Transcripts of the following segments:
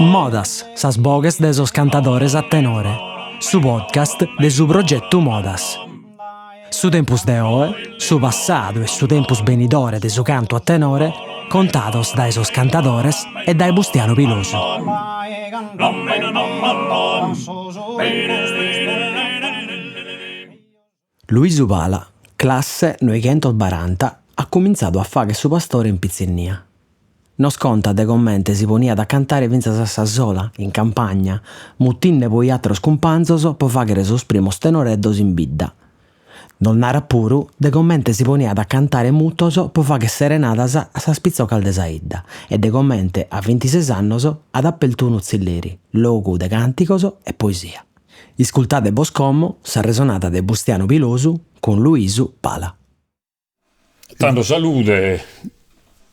Modas, sas boghes de sos cantadores a tenore, su podcast de su progetu Modas. Su tempus de oe, su passadu e su tempus benidore de su cantu a tenore contados dae sos cantadores e dae Bustianu Pilosu. Luisu Pala, classe noighentosbaranta, at cumintzadu a fagher su pastore in pitzinnia. Nos contat de comente si poniat a cantare fintzas a sa sola, in campagna, mutinde poi àteros cumpanzos po fàghere sos primos tenoreddos in bidda. Nos narat puru de comente si poniat a cantare mutos po fagher serenadas a sas pitzocas de sa 'idda e de comente a bintises annos at apertu unu tzilleri, logu de càntigos e poesia. Iscultade bos como s'arresonada de Bustianu Pilosu cun Luisu Pala. Tando salude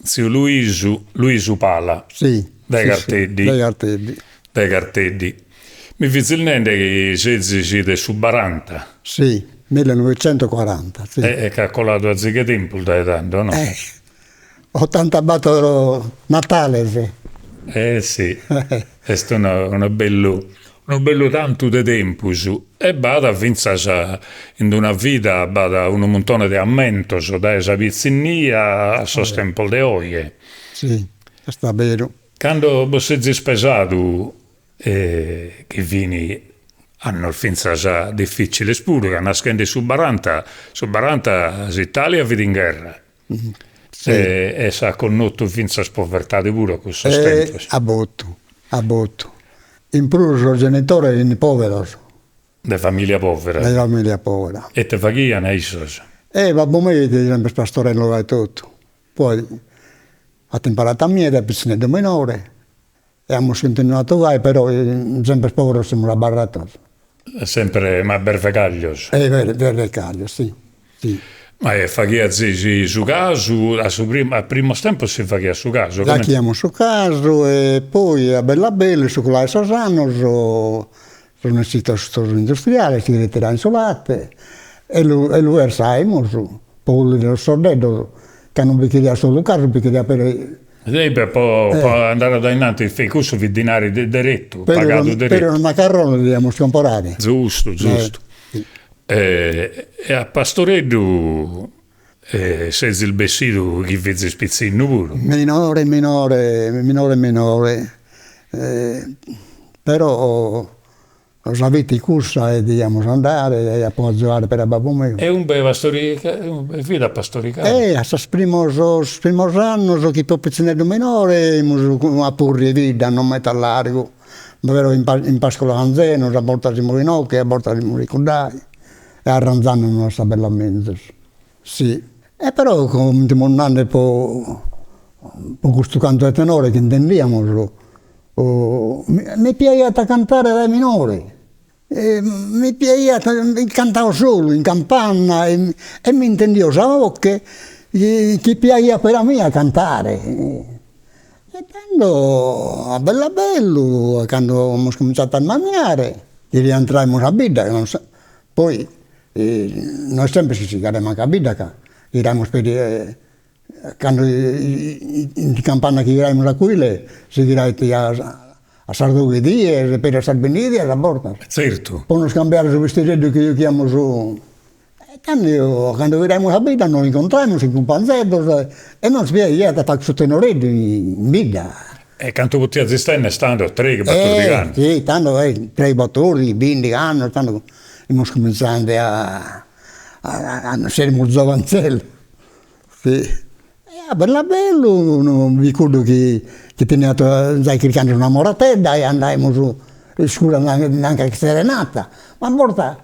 tziu Luisu, Luisu Pala. Si. Dae Garteddi. Dae Garteddi. Dae Garteddi. Mi fizis nende chi sezis de su baranta. Si, millenovecentocuaranta, si. E ch'at coladu azigu 'e tempus dae tando, no? Eh, otantabator Natales. Eh si, est unu bellu unu bellu tantu de tempus e b'at fintzas in d'una vida b'at unu muntone de ammentos dae sa pitzinnia a sos tempos de oje. Si, est aberu. Cando bos sezis pesadu chi fin annos fintzas dificiles puru, ca naschende su baranta, su baranta s'Italia fit in gherra e s'at connotu fintzas povertade puru a cussos tempos. A botu, a botu. In prus sos genitores fin poveros. De familia povera. De familia povera. E ite faghian issos? E babbu meu fit sempre pastorello gai totu, poi at imparadu a mie dae pitzinneddu minore E amus continuadu gai, però sempre poveros semus abarrados. Sempre, ma bervegaglios? E bervegaglios, si, si. Ma e faghiazis su casu, a su primu, a primos tempos si faghiat su casu? Faghiamus su casu e poi a bellu a bellu, su colare 'e sos annos, sun essidos sos industriales chi retirain su latte e lu e lu versaimus po collire sos soddeddos, ca non bi cheriat solu casu, bi cheriat peri Sempre po po andare a dae innanti fit cussu fit dinari derettu, pagadu derettu. Peri unu macarrone deviamus comporare. Giustu, giustu. E a pastoreddu sezis bessidu chi fizis pitzinnu puru. Minore minore, minore minore, però Sa fit cussa e deviamus andare e apo azuare peri a babbu meu. E umbe pastorica, umbe fit a pastoricare? E a sos primos sos primos annos chi fio pitzinneddu minore imus a furriu 'e bidda, non meda a largu, però in in pasculos anzenos, a bortas imus inoghe, a bortas imus icuddai e arranzandenos a sa bella menzus, si. E però comente imus nande po po custu cantu 'e tenore chi intendiamus Mi piaghiat a cantare dae minore, mi piaghiat, cantao solu in campanna e mi intendio sa 'oche chi piaghiat peri a mie a cantare. E tando a bellu a bellu, cando amus cominzadu a ismanniare, chi rientraimus a bidda, poi no est sempre chi si ghiraiat mancu a bidda ca ghiraimus peri Cando in campanna chi ghiraimus a cuile si ghiraiat a sas doghi dies, peri a sas bindighi dies a bortas. Zertu. Po nos cambiare su bistireddu chi giughiamus. E tando cando ghiraimus a bidda nos incontraimus cun cumpanzeddos e nos piaghiat a fagher su tenoreddu in bidda. E cantu potiazis tenner tando, treighi battordighi annos? Si, tando treighi battordighi bindighi annos, tando imus cuminzende a a semus giovanzellos Si, e a bellu a bellu unu bi fit cuddu chi chi teniat giai chirchende un'amoratedda e andaimus iscuru nanchi serenata, ma a bortas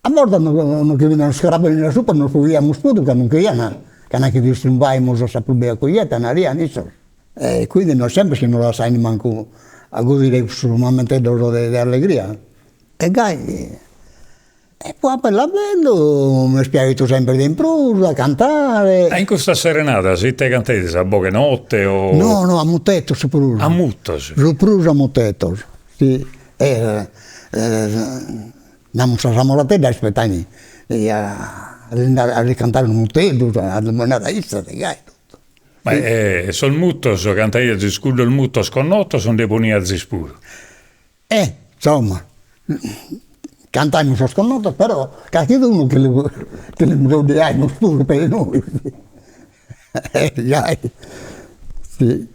a bortas nos che benian sos carabineris a supra nos fughiamus puru ca non cherian ca nachi disturbaimus sa prus bella cuieta naraian issos, e quindi no sempre chi nos lassain mancu a godire cussos momenteddos de allegria, e gai E poi a bellu a bellu m'est piaghidu sempre de in prus a cantare. E in custas serenadas ite cantaides, a boghe 'e notte o? No no a mutetos su prus. A mutos? Su prus a mutetos, si e namus sas amorateddas ispetain a lis cantare unu muteddu a domandat a issas e gai totu. Ma sos mutos, cantaiazis cuddos mutos connotos o nde poniazis puru? Eh, insomma, cantaimus sos connotos, però carchidunu che lu che l'imbroddiaimus puru peri nois, gai, si.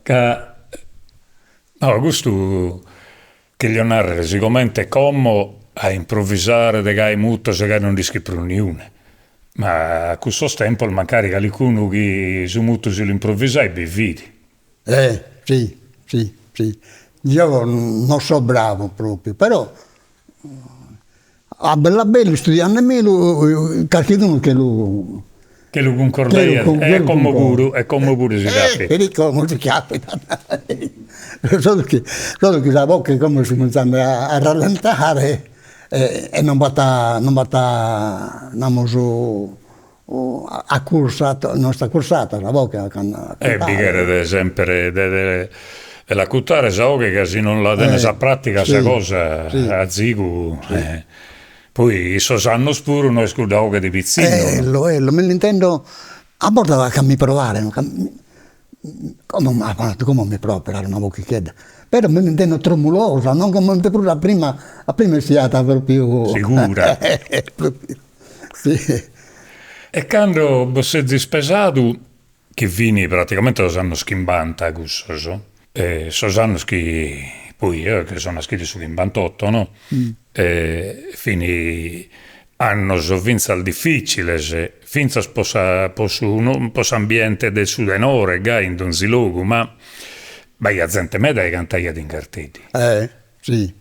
Ca, no, custu Cherio narrer, sigomente como a improvisare de gai mutos e gai non nd'ischit prus niune, ma a cussos tempos mancari calicunu chi su mutu si l'improvisait bi fit. Eh si si si, jeo non so bravu propriu, però A bellu a bellu istudiandemilu carchidunu che lu Che lu cuncordaiat e como puru e como puru si capitat. E como si capitat solu chi solu chi sa boche como est cuminzende a rallentare e non b'at non b'at namus accursat no est accursata sa boche a cantare. E bi cheret semper de de l'acutare sa 'oghe ca si non la tenes a pratica sa cosa azigu poi in sos annos puru no est cudda 'oghe de pitzinnu. Ello ello mi l'intendo a bortas a mi provare no ca como apo nadu como mi provo a operare una bochichedda, però mi l'intendo tremulosa non comente prus a prima a prima essiat propriu Sigura Si. E cando bos sezis pesadu, chi fin praticamente sos annos chimbanta cussos, sos annos chi poi eo che so naschidu in su chimbantotto no, fin annos finzas difficiles, finzas po sa po su po s'ambiente de su tenore gai in donzi logu, ma b'aiat zente meda chi cantaiat in Garteddi. Eh si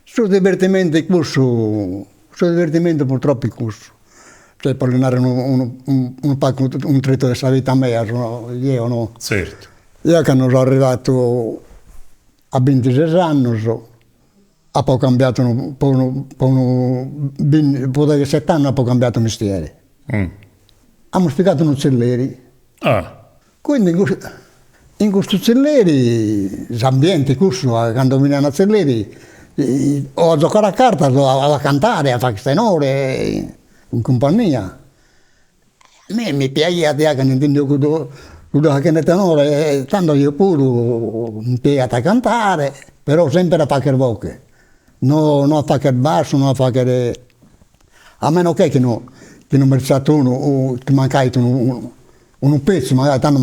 Su divertimentu est cussu, su divertimentu purtroppo est cussu, cioè po li narrer unu unu unu pagu unu tretu de sa vita mea jeo no. Zertu. Jeo cando so arrivadu a bintises annos apo cambiadu unu po unu po unu po degheset'annos apo cambiadu mestiere. Amus pigadu unu tzilleri. Ah. Quindi in custu in custu tzilleri s'ambiente cussu cando benian a tzilleri o a giocare a cartas o a cantare a fagher tenore in cumpagnia. A mie mi piaghiat ja cando intendio cuddu cuddu faghende tenore e tando eo puru mi piaghiat a cantare, però sempre a fagher boghe, no no a fagher bassu, no a fagher a meno che chi no chi no m'essat unu chi mancait unu Unu pezzu magari tando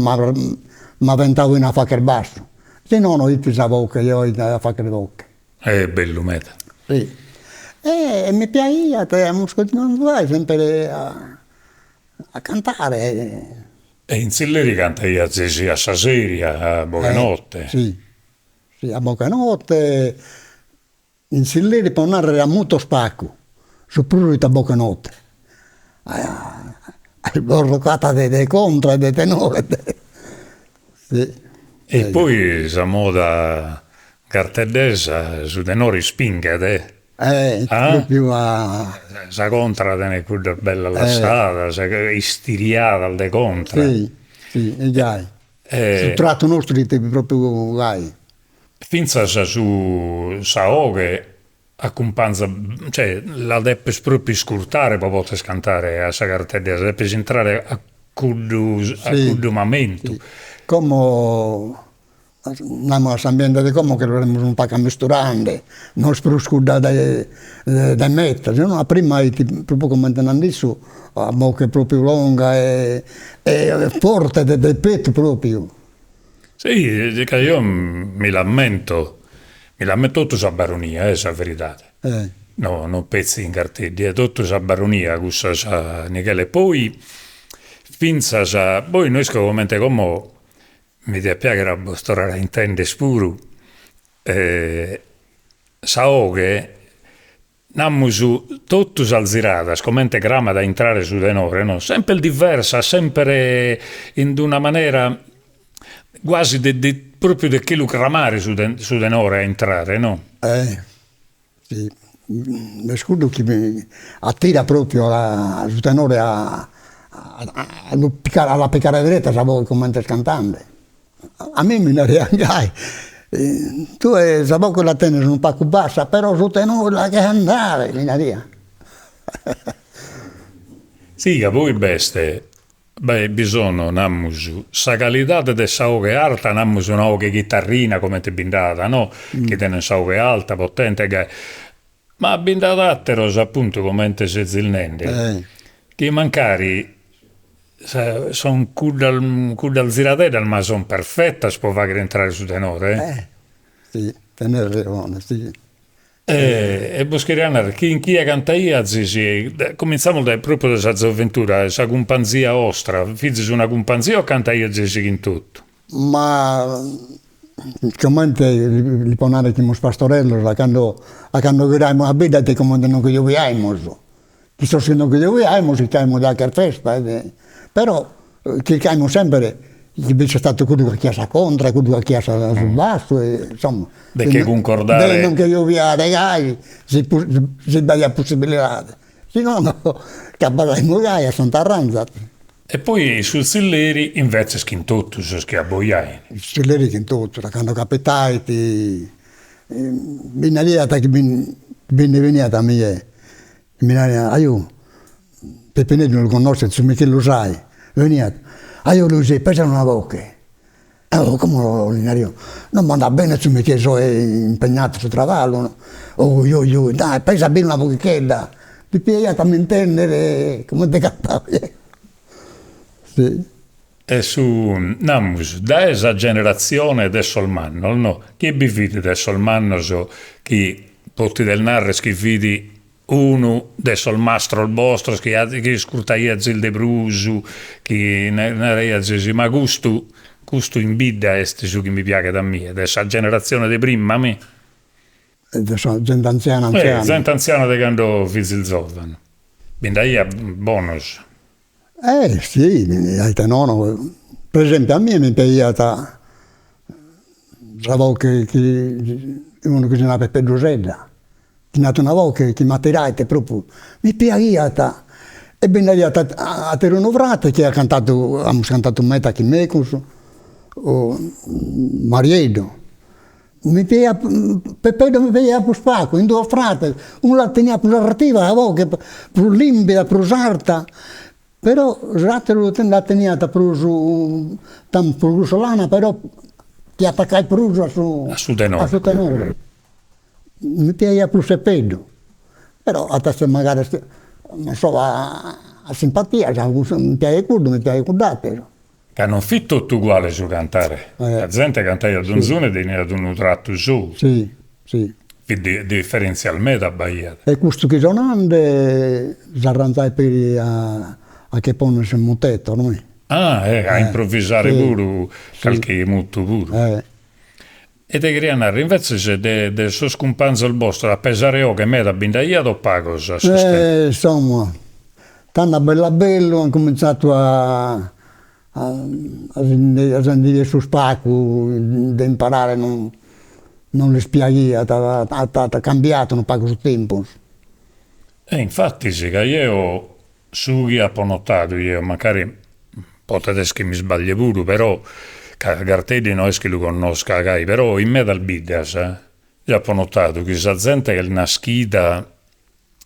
m'aventavo a fagher bassu, si nono 'it sa boche, eo 'it a fagher boche. Eh bellu meda. Si, e mi piaghiat e amus continuadu gai sempre a a cantare. E in tzilleri cantaiazis a sa seria, a boghe 'e notte. Si, si a boghe 'e notte In tzilleri po narrer a mutos pagu, su prus fit a boche 'e notte, borrocata de contra e de tenore si. E poi sa moda garteddesa su tenore ispinghet eh propriu a Sa contra tenet cuddas bellas lassadas, istiriadas de contra. Si si est gai, su tratu nostru fit propriu gai. Fintzas su sa 'oghe acumpanzat, cioè la depes propriu iscurtare po poder cantare a sa garteddesa, depes intrare a cuddu a cuddu mamentu. Como namus a s'ambiente de como che lu semus unu pagu ammisturende, no est prus cudda de de mettere, si no a prima 'it propriu comente nande issu, a boghe propriu longa e e forte de de pettu propriu Si, ca eo mi l'ammento, mi l'ammento totu sa Baronia, eh, sa veridade. No, non petzi in Garteddi, eh, totu sa Baronia, cussas Nighele, poi fintzas, poi no isco comente como mi diat piaghere a bos torrare a intender puru, sa 'oghe Namus totu sas ziradas, comente cramat a intrare su tenore, no, semper diversas, semper in d'una manera guasi de de propriu de che lu cramare su su tenore a intrare, no? Eh si, est cuddu chi attirat propriu a su tenore a a lu picare a la picare deretta sa boghe comente est cantende A mie mi naraian gai, tue sa boghe la tenes unu pagu bassa, però su tenore la faghes andare, mi naraian. Si, ca poi b'est. Beh, bi sono, namus, sa calidade de sa 'oghe arta, namus una 'oghe chitarrina comente bi nd'at, no, chi tenen sa 'oghe alta, potente e gai, ma bi nd'at atteros, appuntu, comente sezis nende, chi mancari son cuddas cuddas ziradeddas ma son perfettas pro fagher intrare su tenore. Eh, si, tenes rejone, si. E bos cheria narrer chi in chie cantaiazis, comintzamus dae propriu dae sa zoventura, sa cumpanzia 'ostra, fizis una cumpanzia o cantaiazis chin totu? Ma comente li po narrer chi fimus pastorellos a cando a cando ghiraimus a bidda ite comente non che giobiaimus, chi sos chi non che giobiaimus chircaimus de 'acher festa però chircaimus sempre chi bi istadu cuddu chi 'achiat sa contra, cuddu chi 'achiat su bassu e insomma. De che cuncordare. De non che giobiare gai si si b'aiat possibilidade, si nono ch'abbarraimus gai a Sant'Arranzat. E poi su tzilleri invetzes chin totu sos chi abboiain. Su tzilleri chin totu, da cando capitait bi nd'aiat chi bi nde beniat a mie Mi naraiat, ajo, Pepineddu lu connoschet, tziu Micheli Usai, beniat, ajo Luisì, pesa una boche. Oh como li nario, non m'andat bene tziu Micheli, so impegnadu in su traballu, oi oi oi, dai pesa bene una boghichedda, li piaghiat a m'intendere comente cantavo jeo, si. E su, namus, dae sa generatzione de sos mannos, no, chie bi fit de sos mannos chi potides narrer chi fit unu de sos mastros bostros chi chi iscurtaiazis de prus, chi naraiazis, ma custu, custu in bidda est su chi mi piaghet a mie, de sa generatzione de prima mi. De sa zente antziana antziana. Zente antziana de cando fizis zovanu. Bi nd'aiat bonos. Eh si, a ite nono, pro esempiu a mie mi piaghiat sa boche chi unu chi si narat Peppeddu Sedda, teniat una boche chi m'attirait propriu, mi piaghiat e bi nd'aiat aterunu frate chi at cantadu, amus cantadu meda chin megus, Marieddu Mi piaghiat Peppeddu mi piaghiat prus pagu, in duos frates, unu la teniat prus artiva sa boghe, prus limpida, prus arta, però s'ateru la teniat prus prus grussolana, però chi atacait prus a su a su tenore, a su tenore. Mi piaghiat prus Peppeddu, però at esser magari non so a simpatia, mi piaghet cuddu, mi piaghet cudd'ateru. Ca non fit totu uguale su cantare, sa zente cantaiat donzunu e teniat unu trattu sou. Si, si. Fit diferentzias meda b'aiat. E custu chi so nande s'arranzait peri a a che ponner sos mutetos mi. Ah eh, a improvisare puru calchi mutu puru. E te cheria narrer, invetzes de de sos cumpanzos bostros a pesare 'oghe meda bi nd'aiat o pagos a sos tempos? Eh insomma, tando a bellu a bellu an cuminzadu a a si nde a si nde 'ier prus pagu de imparare non non lis piaghiat, at at cambiadu unu pagu su tempus. E infattis, ca jeo Su chi apo notadu jeo, mancari potet esser chi m'isbaglie puru, però ca Garteddi no est chi lu connosca gai, però in medas biddas jeo apo notadu chi sa zente ch'est naschida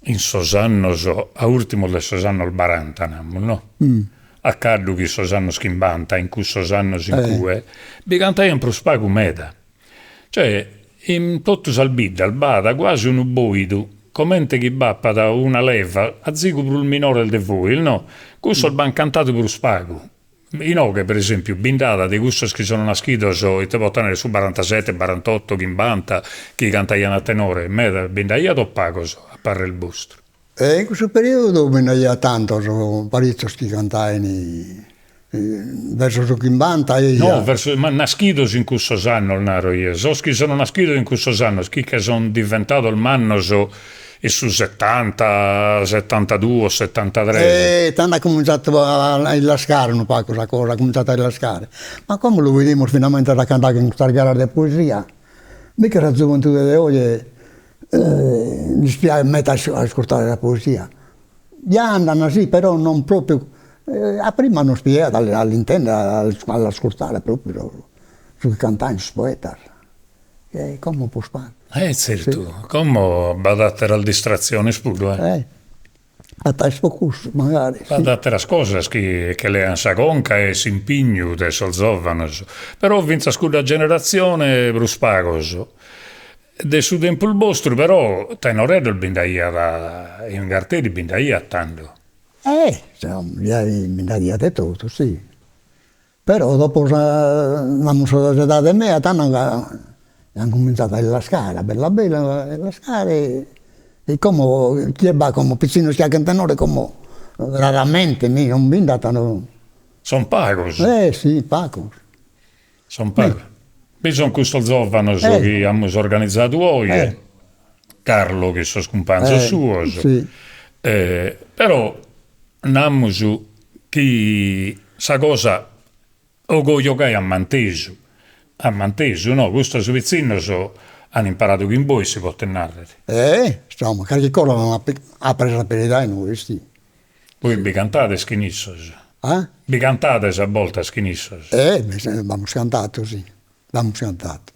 in sos annos, a urtimos de sos annos baranta namus no, a caddu chi sos annos chimbanta, in cussos annos in cue, bi cantaian prus pagu meda Cioè, in totu sas biddas b'at guasi unu boidu, comente chi b'apat una leva azigu prus minores de vois, no? Cussos b'an cantadu prus pagu. Inoghe, per esempiu, bi nd'at de cussos chi sono naschidos, ite poto narrer, su barantasette, barantotto, chimbanta, chi cantaian a tenore, meda bi nd'aiat o pagos, a parrer bostru? E in cussu periodu bi nd'aiat tantos, paritzos chi cantain verso su chimbanta eia. No, verso, ma naschidos in cussos annos naro jeo, sos chi sono naschidos in cussos annos, chi che son diventados mannos in su settanta, settantaduos, settantatres. E tando at cuminzadu a illascare unu pagu sa cosa, at cuminzadu a illascare, ma como lu bidimus finamentas a cando 'aghen custas garas de poesia, mi chi sa zoventude de oje Lis piaghet meda a iscurtare sa poesia, ja andan si, però non propriu, a prima nos piaghiat a l'intender, a l'ascurtare propriu su chi cantain sos poetas, e como prus pagu. E zertu, como b'at atteras distratziones puru eh. At a esser po cussu, magari. B'at ateras cosas chi che lean sa conca e s'impignu de sos zovanos, però fintzas cudda generatzione prus pagos. De su tempus bostru però tenoreddos bi nd'aiat in Garteddi bi nd'aiat tando. Eh, bi nd'aiat de totu, si. Però dopo sa, namus s'edade mea, tando an cuminzadu a illascare, a bellu a bellu a illascare e como chie b'at como pitzinnos chi 'achen tenore como raramente mi non bi nd'at no. Son pagos. Eh si pagos. Son pagos. Bi son custos zovanos chi amus organizadu oje, Carlo chin sos cumpanzos suos, però namus chi sa cosa 'ogoio gai at mantesu, at mantesu no, custos pitzinnos an imparadu chin bois si potet narrer. Eh insomma carchi cosa l'an apresa peri dae nois si. Bois bi cantades chin issos? Ah? Bi cantades a boltas chin issos? Eh, b'amus cantadu, si, b'amus cantadu.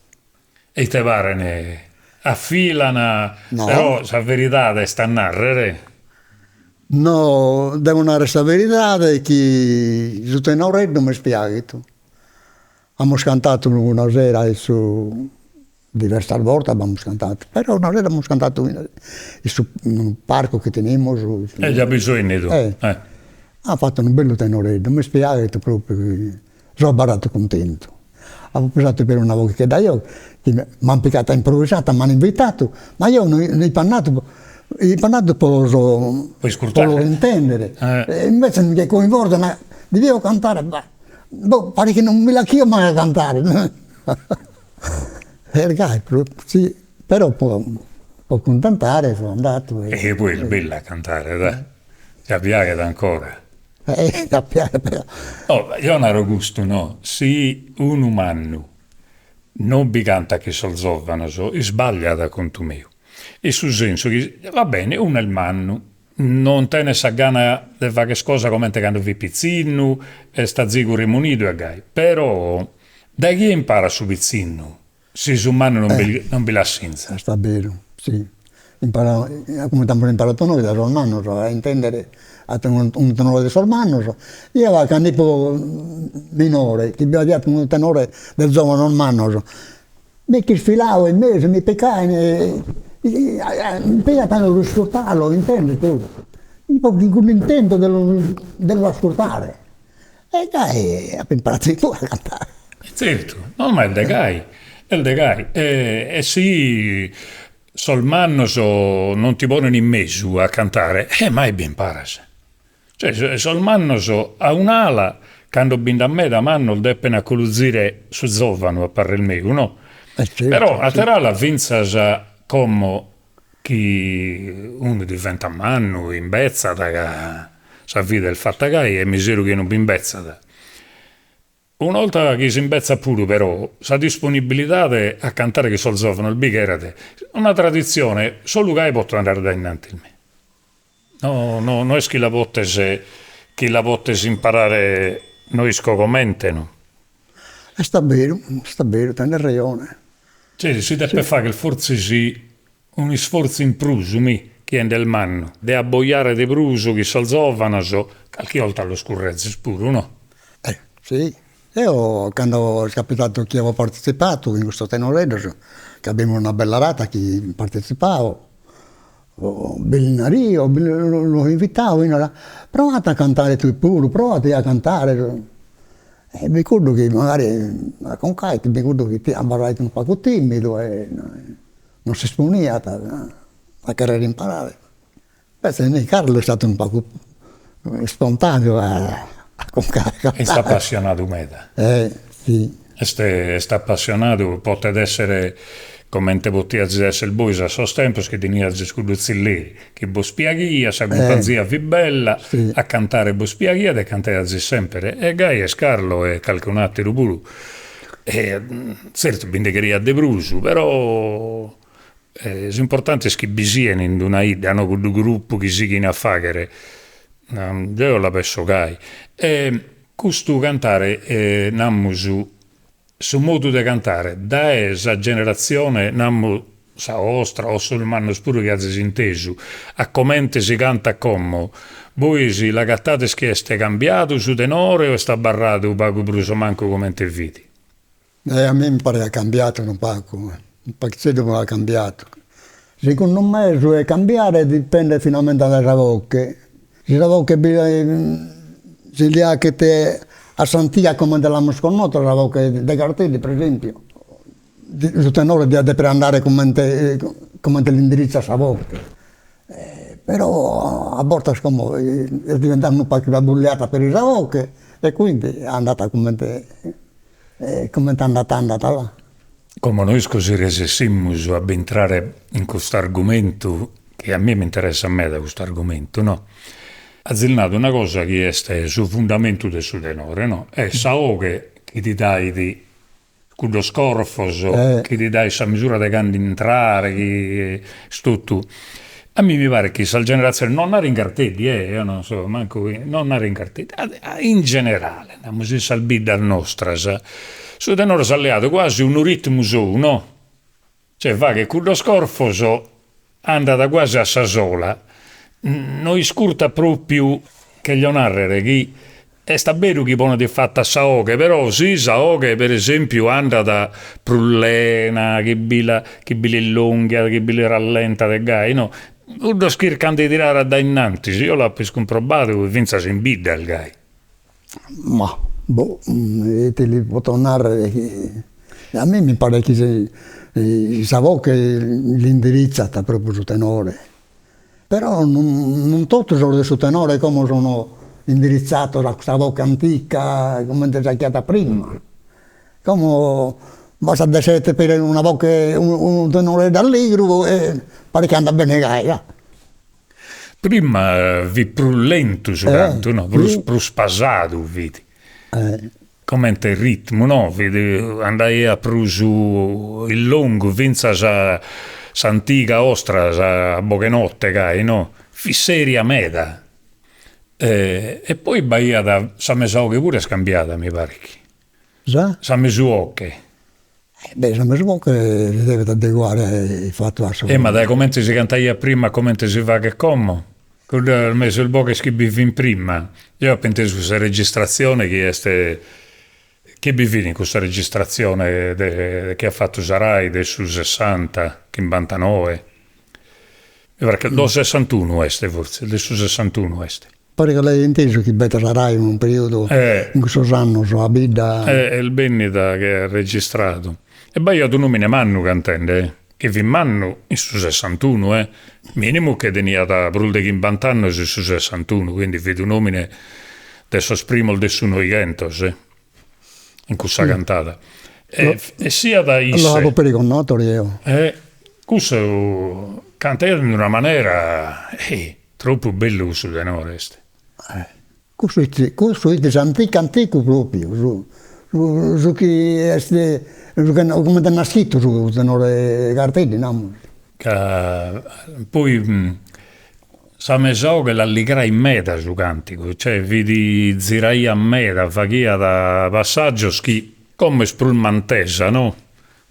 E ite paren? Afilan, no. Però sa veridade est a narrer. No, devo narrer sa veridade chi su tenoreddu m'est piaghidu. Amus cantadu una sera in su Diversas bortas b'amus cantadu, però una sera amus cantadu in su parcu chi tenimus. E già bi so 'ennidu. Eh. An fatu unu bellu tenoreddu, m'est piaghidu propriu, so abarradu cuntentu. Apo pesadu peri una boghichedda eo, chi m'an picadu a improvisada, m'an invitadu, ma eo no ipo andadu, ipo andadu po los po los intendere, e invece mi che coinvolgono, devio cantare, boh paret chi non mi l'achio mai a cantare Est gai, si, però po po cuntentare so andadu e. E poi est bellu a cantare dai, ja piaghet ancora. Eh ja piaghet però. No, eo naro custu no, si unu mannu non bi cantat chin sos zovanos isbagliat a contu meu, in su sensu chi va bene unu est mannu, non tenet sa gana de fagher cosa comente cando fit pitzinnu, est azigu remunidu e gai, però Dae chie imparat su pitzinnu si su mannu non bi non bi l'assinzat? Est beru, si. Impara comente amus imparadu nois dae sos mannos a intendere unu tenore de sos mannos. Eo cando ipo minore chi bi aiat unu tenore de zovanos mannos, mi ch'isfilao in mesu, mi picaian e mi piaghiat a los iscurtare, a los intender puru, ipo chin cuddu intentu de los de los ascurtare E gai apo imparadu puru a cantare. Tzertu, no ma est de gai, est de gai. E si sos mannos non ti ponen in mesu a cantare, e mai bi imparas. Cioè sos mannos a un'ala, cando bi nd'at meda mannos depen acoluzire su zovanu a parrer meu, no? Però ater'ala fintzas como chi unu diventat mannu, imbetzat ca sa vida est fata gai e miseru chie non b'imbetzat. Una 'olta chi s'imbetzat puru però sa disponibilidade a cantare chin sos zovanos bi cheret, una traditzione solu gai potet andare dae innantis mi. No no no est chi la potes chi la potes imparare no isco comente no. Est a beru, est a beru, tenes rejone. Cioè si depet fagher fortzis un'isfortzu in prus, mi, chie nd'est mannu, de abbojare de prus chin sos zovanos, calchi 'olta los currezes puru, no? Eh si, eo cando est capitadu chi apo partetzipadu in custos tenoreddos, ca abimus una bella rata chi partetzipao, bi li nario, los invitao, proat a cantare tue puru, proat a cantare E bi cuddu chi magari aconcait, bi cuddu chi abarrait unu pagu timidu e non s'esponiat a cherrer imparare. Invece Carlo est istadu unu pagu ispontaneu a aconcare. Est apassionadu meda. Eh si. Est est apassionadu, potet essere comente potiazis esser bois a sos tempos chi teniazis cuddu tzilleri, chi bos piaghiat, sa cumpanzia fit bella, a cantare bos piaghiat e cantaiazis semper. E gai est Carlo e calchi un'atteru puru. E tzertu bi nde cheriat de prus, però s'importante est chi bi sien in d'una 'idda no, cuddu gruppu chi sighin a faghere, deo la pesso gai. E custu cantare namus su modu de cantare dae sa generatzione namus. sa 'ostra o sos mannos puru chi azis intesu, a comente si cantat como, bois l'agatades chi est cambiadu su tenore o est abarradu pagu prus o mancu comente fit? Eh a mie mi paret chi at cambiadu unu pagu, unu paghizeddu at cambiadu. Segundu me su 'e cambiare dipendet finamenta dae sa boche, si sa boche bi si li 'achet a s'antiga comente l'amus connota sa boche de Garteddi pro esempiu, su tenore diat depere andare comente comente l'indiritzat sa boche, però a bortas como est diventada unu pagu abulliada peri sa boche e quindi andat comente comente andat andat là. Como no isco si resessimus a bintrare in custu argumentu, chi a mie m'interessat meda custu argumentu, no? Azis nadu una cosa chi est su fundamentu de su tenore, no? Est sa 'oghe chi ti dait cuddos corfos, chi ti dait sa misura de cando intrare, chi est totu. A mie mi paret chi sas generatziones, non naro in Garteddi eh, eo non so mancu, non naro in Garteddi, in generale, namus in sas biddas nostras, su tenore s'at leadu quasi unu ritmu sou no, cioè faghet cuddos corfos, andat quasi a sa sola, no iscurtat propriu, cheglio narrer chi Est a beru chi ponet fatu a sa 'oghe, però si sa 'oghe per esempiu andat prus lena, chi bi la chi bi l'illonghiat, chi bi li rallentat e gai, no, cuddos chircan de tirare a dae innantis, eo l'apo iscumprobadu fintzas in bidda est gai. Ma boh, ite li poto narrer chi a mie mi paret chi sa 'oghe l'indiritzat propriu su tenore Però non totu sos de su tenore como sono indirizzados a custa boche antica comente s'achiat prima. Como bastat de essere peri una boche unu tenoreddu alligru e paret chi andat bene gai va. Prima fit prus lentu su cantu no, prus prus pasadu fit. Comente ritmu no, fit andaiat prus in longu finzas s'antiga 'ostra sa boghe 'e notte gai no, fit seria meda e poi b'aiat sa mesa 'oghe puru est cambiada mi paret chi. Sa? Sa mesu 'oghe. Beh sa mesu 'oghe si devet adeguare fatu a su. E ma dae comente si cantaiat prima a comente si faghet como, cuddas mesu boghes chi bi fin prima, deo apo intesu cussa registratzione chi est, chi bi fit in cussa registratzione de chi at fatu sa Rai de su sessanta, chimbantanoe, mi paret chi, no sessantunu est fortzis, de su sessantunu est. Paret chi l'aia intesu chi b'est sa Rai in unu periodu in cussos annos a bidda. Est bennida chi at registradu. E b'aiat un'omine mannu cantende eh, chi fit mannu in su sessantunu eh, minimu che teniat prus de chimbant'annos in su sessantunu, quindi fit un'omine de sos primos de su noighentos eh, in cussa cantada. E siat isse. L'apo peri connotu deo. Cussu cantaiat in una manera Tropu bellu cussu tenore est. Cussu est cussu est s'anticu anticu propriu, su su su chi est su chi comente est naschidu su tenore 'e Garteddi namus. Ca poi sa mesa 'oghe l'alligrait meda su cantigu, cioè fit ziraiat meda, faghiat passaggios chi como est prus mantesa no,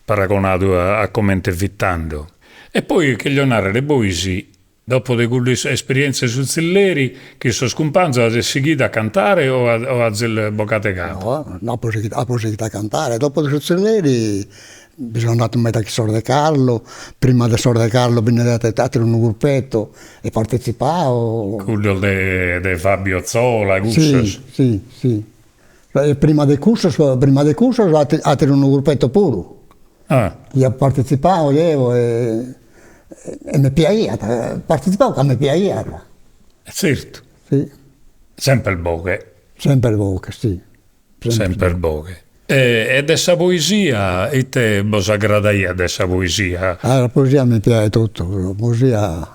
paragonadu a comente fit tando. E poi cheglio narrer bois Dopo de cudda esperienza 'e su tzilleri, chin sos cumpanzos azis sighidu a cantare o o azis bogadu 'e cabu? No, no apo sighidu apo sighidu a cantare, dopo de su tzilleri bi so andadu meda chin sos de Carlo, prima de sos de Carlo bi nd'aiat ateru unu gruppetto e partetzipao. Cuddos de de Fabio Zola, cussos? Si, si, si. E prima de cussos prima de cussos ateru unu gruppetto puru. Ah. Chi apo partetzipadu deo e e mi piaghiat, partetzipao ca mi piaghiat. E tzertu. Si. Semper boghe. Semper boghe, si. Semper boghe. E de sa poesia, ite bos agradaiat de sa poesia? Ah, sa poesia mi piaghet totu, sa poesia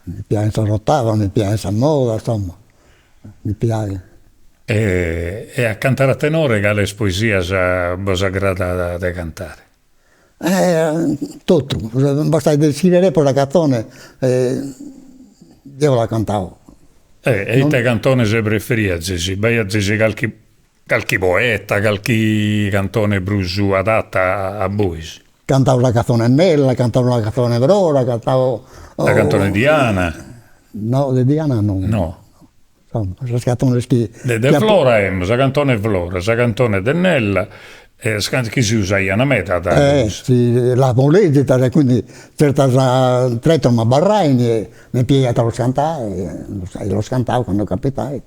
mi piaghet sas otavas, mi piaghet sa moda, insomma, mi piaghet. E a cantare a tenore cales poesias bos agradat de cantare? Totu, bastait de iscriere pro sa canzone deo la cantao. E ite cantones preferiazis? B'aiazis calchi calchi poeta, calchi cantone prus adatta a bois? Cantau sa canzone Nella, cantau sa canzone Flora, cantau. Sa cantone Diana. No, de Diana no. No. Insomma, sas cantones chi. De de Flora emmo, sa cantone Flora, sa cantone de Nella, e sas chi si usaian meda tando. Eh si, l'apo lègida e quindi tzertas tretos m'abarrain e mi piaghiat a los cantare e los cantao cando capitait,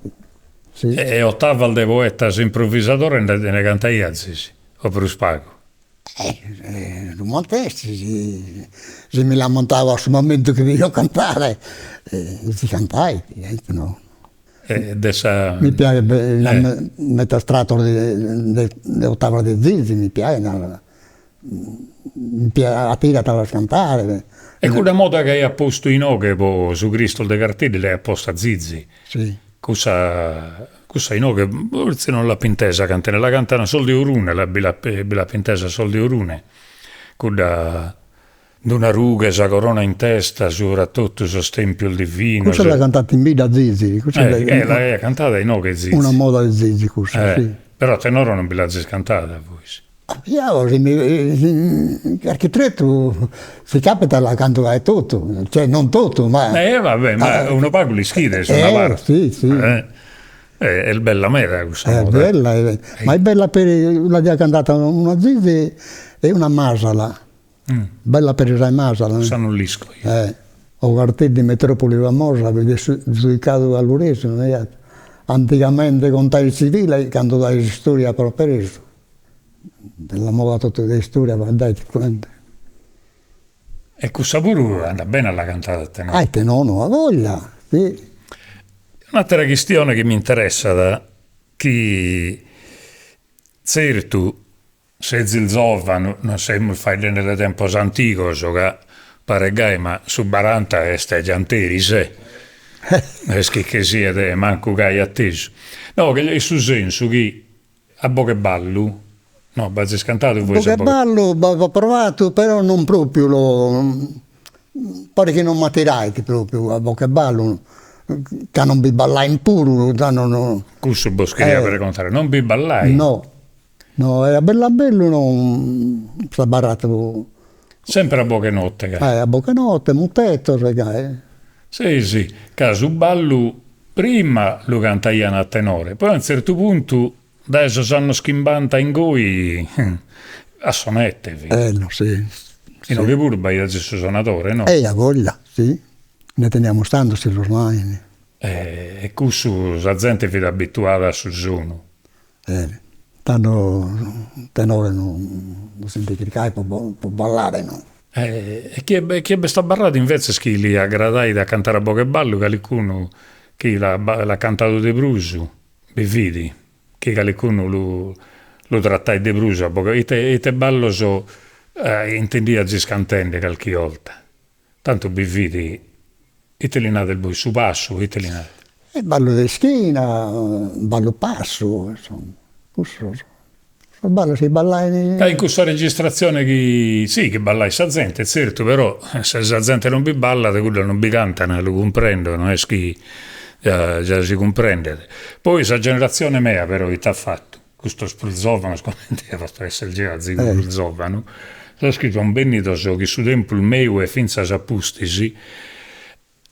si. E otavas de poetas improvisadores nde nde cantaiazis o prus pagu? Eh su matessi, si si mi l'ammentavo a su momentu chi devio cantare si cantait, ite no. E de sa. Mi piaghet medas tratos de de otavas de Zizi, mi piaghen, mi piaghet atirat a las cantare. E cudda moda chi aiat postu inoghe po su Cristos de Carteddi l'aiat posta Zizi. Si. Cussa cussa inoghe fortzis non l'apo intesa cantende, la cantan sos de Orune, la bi bi l'apo intesa sos de Orune, cudda d'una rughe sa corona in testa subra totu sos tempios divinos. Cussa la cantat in bidda Zizi, cussa eh l'aiat cantada inoghe Zizi. Una moda de Zizi cussa, si. Però a tenore non bi l'azis cantada vois. Eo si mi carchi tretu si capitat la canto gai totu, cioè non totu ma. Eh va bè, ma unu pagu l'ischides una parte. Si si. Est bella meda cussa moda. Est bella, ma est bella peri, la dia cantata una Zizi e una Masala, bella peri sa 'e Masala. Cussa non l'isco eo. Eh, o Garteddi metropoli famosa de su giuicadu galluresu, antigamente contait tzivile cando dae s'istoria apo apresu Della moda totu de istoria faeddait comente. E cussa puru andat bene a la cantare a tenore. Ah ite nono, a voglia, si. Un'atera chistione chi m'interessat, chi tzertu sezis zovanu, non semus faeddende de tempos antigos, ca paret gai ma su baranta est gianteris eh, no est chi che siet mancu gai atesu, no in su sensu chi A boghe ballu? No, b'azis cantadu vois a boghe. Ballu b'apo provadu, però non propriu lo, paret chi non m'attirait propriu a boghe ballu, ca non bi ballain puru, tando no. Cussu bos cheria pregontare, non bi ballais? No, no, e a bellu a bellu no s'abarrat Sempre a boghe notte gai. Eh, a boghe notte, mutetos e gai. Si, si, ca su ballu prima lu cantaian a tenore, poi a un zertu puntu, dae sos annos chimbanta in goi, a sonette fit. Eh no, si. Inoghe puru b'aiat su sonadore, no? Eh, a voglia, si, ne teniamus tantos ormai. E cussu sa zente fit abituada a su sonu. Eh, tando tenore non si nde chircait po po ballare no. E chie chie b'est abarradu invetzes chi li agradait a cantare a boghe 'e ballu, calicunu chi l'at cantadu de prus bi fit, chi calicunu lu lu tratait de prus a boghe, ite ite ballos intendiazis cantende calchi 'olta Tantu bi fit, ite li nades bois, su passu, ite li nades? E ballu de ischina, ballu passu, insomma, cussos, sos ballos chi ballain. Ca in cussa registratzione chi, si, chi ballait sa zente, tzertu, però se sa zente non bi ballat, cuddos non bi cantan, lu cumprendo, no est chi già già si cumprendet. Poi sa generatzione mea però ite at fatu Custos prus zovanos, comente eo potzo esser geo azigu prus zovanu, sos chi sun bennidos chi su tempus meu e fintzas a pustis,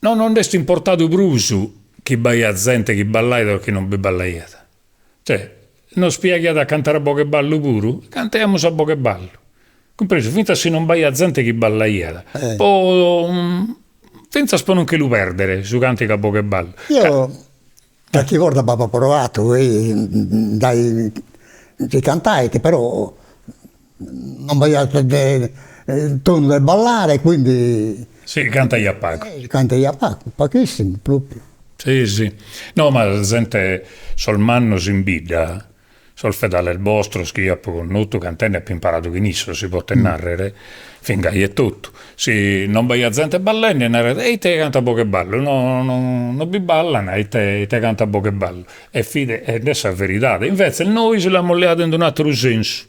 no no nd'est importadu prus chi b'aiat zente chi ballaiat o chi non bi ballaiat. Cioè, nos piaghiat a cantare a boghe 'e ballu puru, cantaiamus a boghe 'e ballu, cumpresu, fintzas si non b'aiat zente chi ballaiat, po fintzas po non che lu perdere su cantigu a boghe 'e ballu. Eo Carchi borta b'apo proatu dai si cantait però non b'aiat de tonu de ballare quindi. Si cantaiat pagu. Si cantaiat pagu, paghissimu propriu. Si si, no ma sa zente, sos mannos in bidda Sos fedales bostros chi apo connotu cantende apo imparadu chin issos, si potet narrer, fin gai etotu. Si non b'aiat zente ballende naraiat, e ite canto a boghe 'e ballu, no no no bi ballan, ite ite canto a boghe 'e ballu. E fit ed est sa veridade. Invetze nois l'amus leadu in un'ateru sensu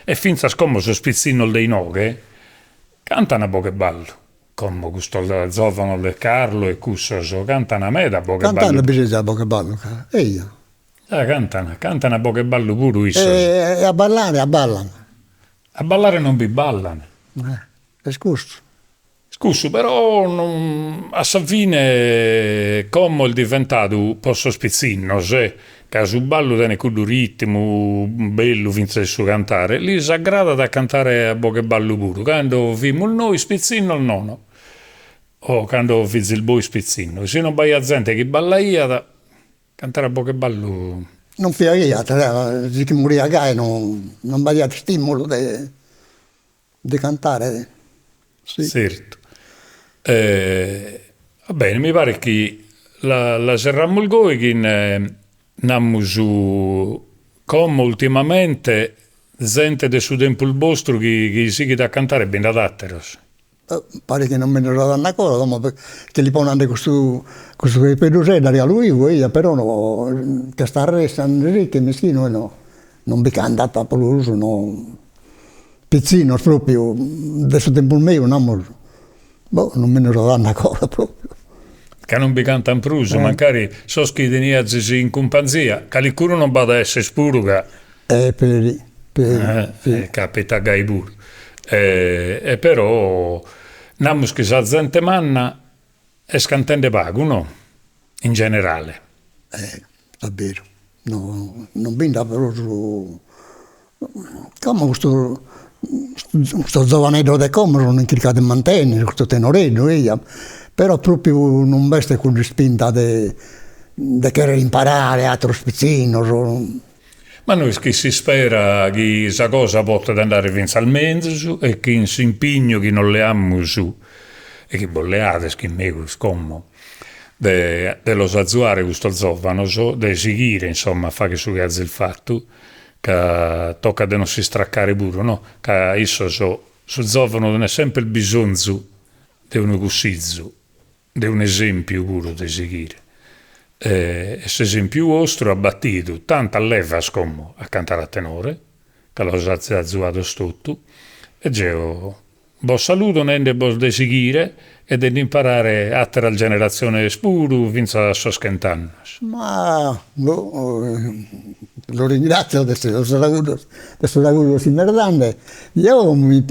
e fintzas como sos pitzinnos de inoghe cantan a boghe 'e ballu. Como custos zovanos de Carlo e cussos cantan meda a boghe 'e ballu. Cantende bi ses a boghe 'e ballu, eja. Ah cantan, cantan a boghe 'e ballu puru issos. E a ballare a ballan. A ballare non bi ballan. Est custu. Est cussu, però non a sa fine como est diventadu po sos pitzinnos e ca su ballu tenet cuddu ritmu bellu fintzas in su cantare, lis aggradat a cantare a boghe 'e ballu puru, cando fimus nois pitzinnos nono, o cando fizis bois pitzinnos, si non b'aiat zente chi ballaiat Cantare a boghe 'e ballu. Non piaghiat, si che moriat gai non non b'aiat istimulu de de cantare, si. Zertu. Va bene, mi paret chi la la serramus goi chin namus como ultimamente zente de su tempus bostru chi chi sighit a cantare bi nd'at atteros. Paret chi non mi nde so dende ancora, como chi li ponent custu custu Peppeddu Sedda galu 'ivu eia, però no ch'est arressu Enriche mischinu e no non bi cantat prus, no pitzinnos propriu de su tempus meu namus, boh non mi nde so dende ancora propriu. Ca non bi cantant prus, mancari sos chi teniazis in cumpanzia, calicunu non b'at a esser puru ca E peri, peri, si. Capitat gai puru. E però namus chi sa zente manna est cantende pagu, no? In generale. Eh, est beru, no non bi nd'at prus, como custu custos giovaneddos de como sun in chirca de mantenner custu tenoreddu eia, però propriu non b'est cudd'ispinta de de cherrer imparare ateros pitzinnos Ma nois chi s'ispera chi sa cosa potet andare fintzas menzus e chin s'impignu chi nos leamus e chi bos leades chin megus como de de los azuare custos zovanos, de sighire insomma a fagher su chi azis fatu, ca tocat de non s'istraccare puru no, ca issos, su zovanu tenet semper bisonzu de unu cussizu de un'esèmpiu puru de sighire, e s'esèmpiu 'ostru at batidu tantas levas como a cantare a tenore, ca los azis azuados totu, e jeo bos saludo nende bos de sighire e de nd'imparare àteras generatziones puru fintzas a sos chent'annos. Ma boh, lu ringràtzio de sos augùrios de sos augùrios chi m'est dande, jeo mi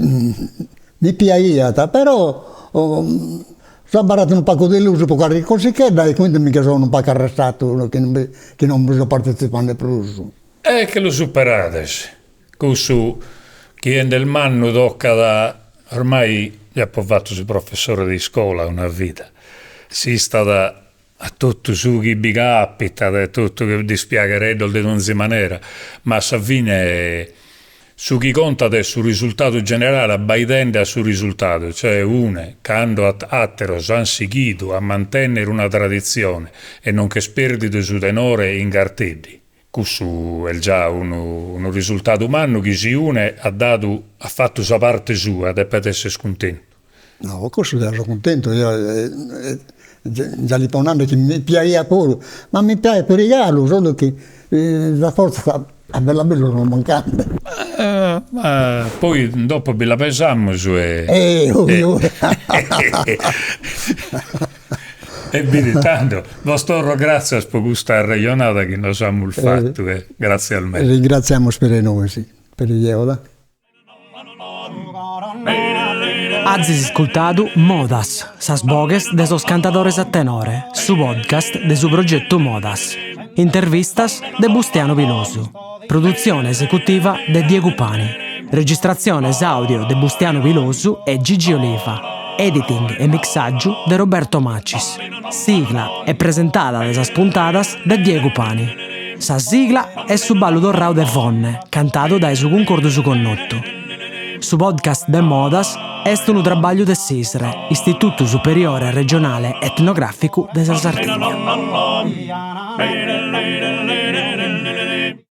Mi piaghiat, però so abarradu unu pagu delusu pro carchi cosighedda e quindi mi che so unu pagu arressadu chi non bi chi non bi so partetzipande prus. E che lu superades, cussu chie nd'est mannu tocat, ormai ja apo fatu su professore de iscola una vida, s'istat a totu su chi bi capitat e totu chi dispiaghereddos de donzi manera, ma a sa fine su chi contat est su risultadu generale abbaidende a su risultadu, cioè une cando àteros an sighidu a mantènnere una traditzione e non ch'est pèrdidu su tenore in Garteddi, cussu est già unu unu risultadu mannu chi si une at dadu at fatu sa parte sua depet esser cuntentu. No, cussu deo so cuntentu, eo già li apo nande chi mi piaghiat puru, ma mi piaghet peri galu, solu chi sa forza a bellu a bellu sun mancande. Ma poi dopo bi la pesamus e E oi oi E bidi tando, bos torro gratzias pro custa arrejonada chi nos amus fatu e gratzias meda. Ringratziamus peri nois, peri jeo da. Azis iscultadu Modas, sas boghes de sos cantadores a tenore, su podcast de su progetu Modas. Intervistas de Bustianu Pilosu. Produtzione esecutiva de Diegu Pani. Registratziones àudio de Bustianu Pilosu e Gigi Oliva. Editing e mixàgiu de Roberto Macis. Sigla e presentada de sas puntadas de Diegu Pani. Sa sigla est su ballu torrau de Fonne, cantadu dae su Cuncordu Su Connotu. Su podcast de Modas est unu trabagliu de s'ISRE, Istitutu Superiore Regionale Etnogràficu de sa Sardigna.